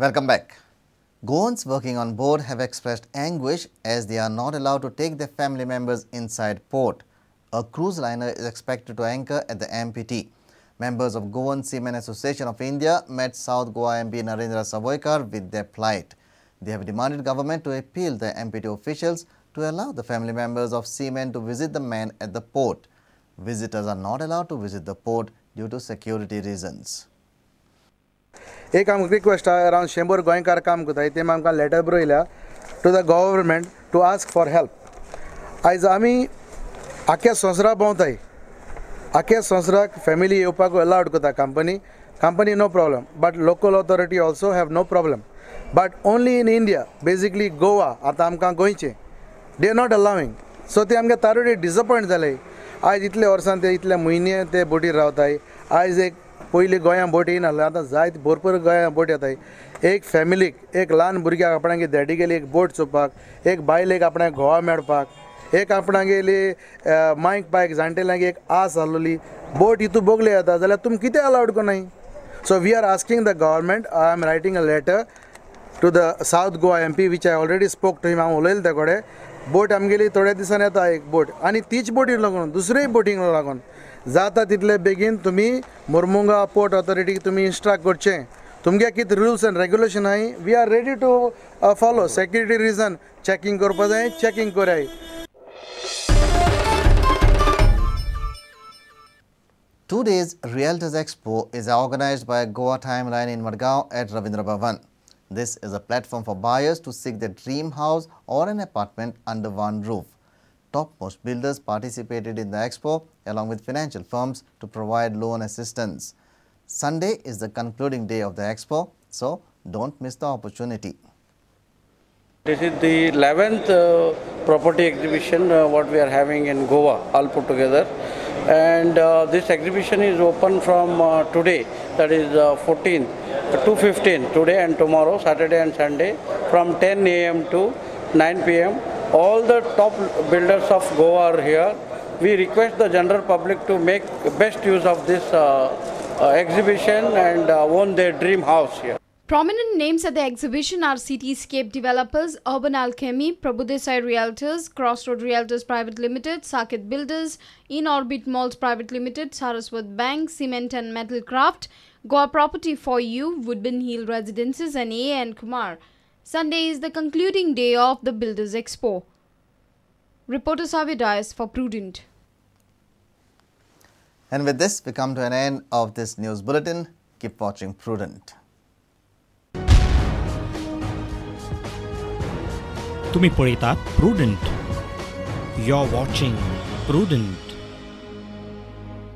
Welcome back. Goans working on board have expressed anguish as they are not allowed to take their family members inside port. A cruise liner is expected to anchor at the MPT. Members of Goan Seamen Association of India met South Goa MP Narendra Sawaikar with their plight. They have demanded government to appeal the MPT officials to allow the family members of seamen to visit the men at the port. Visitors are not allowed to visit the port due to security reasons. एक आमकां request आहा around 100 गोंयकार काम करताय ते आमकां letter बरयल्या to the government to ask for help. आयज आमी आख्या संवसारा भोंवताय, आख्या संवसाराक फॅमिली येवपाक अलावड करता company, company no problem, but local authority also have no problem, but only in India basically Goa आतां आमकां गोंयचें they are not allowing. So ते आमगे तारुडे डिसअपॉयंट जाले. आयज इतले वर्सां ते इतले म्हयने ते बोटीर रावताय. आयज एक पयलीं गोंया बोट येयनासले, आतां जायत भरपूर गोंया बोट येताय. एक फॅमिलीक एक ल्हान भुरग्याक आपणागे डॅडी गेली एक बोट चोवपाक, एक बायलेक आपणाक घोवा मेळपाक, एक आपणागेली मायक पायक जाणटेल्यांक एक आस आसलेली बोट हितू बोगले येता जाल्यार तुमी कितें अलावड करनाय. So we are asking the government. I am writing a letter to the South Goa MP which I already spoke to him. हांव उलयलें ते कडेन. बोट आमगेली थोड्या दिसांनी येता एक बोट आनी तीच बोटीक लागून दुसरेय बोटींक लागून जाता तितले बेगीन तुमी मोरमुगांव पोर्ट ऑथॉरिटीक तुमी इन्स्ट्रक्ट करचें. तुमगे कितें रुल्स एंड रेगुलेशन आहाय we are ready to follow. Security reason checking करपा जाय, चॅकिंग कराय. 2 days Realtors Expo is organized by Goa Timeline in Madgaon at Ravindra Bhavan. This is a platform for buyers to seek their dream house or an apartment under one roof. Topmost builders participated in the expo along with financial firms to provide loan assistance. Sunday is the concluding day of the expo, so don't miss the opportunity. This is the 11th property exhibition what we are having in Goa, all put together. And this exhibition is open from today, that is 14th to 15th, today and tomorrow, Saturday and Sunday, from 10 a.m. to 9 p.m. All the top builders of Goa are here. We request the general public to make best use of this exhibition and own their dream house here. Prominent names at the exhibition are Cityscape Developers, Urban Alchemy, Prabhudesai Realtors, Crossroad Realtors Private Limited, Saket Builders, In Orbit Malls Private Limited, Saraswat Bank, Cement and Metal Craft, Goa Property for You, Woodburn Hill Residences and A. N. Kumar. Sunday is the concluding day of the Builders Expo. Reporter Savi Dias for Prudent. And with this, we come to an end of this news bulletin. Keep watching Prudent. तुम्ही पळयतात Prudent. You are watching Prudent.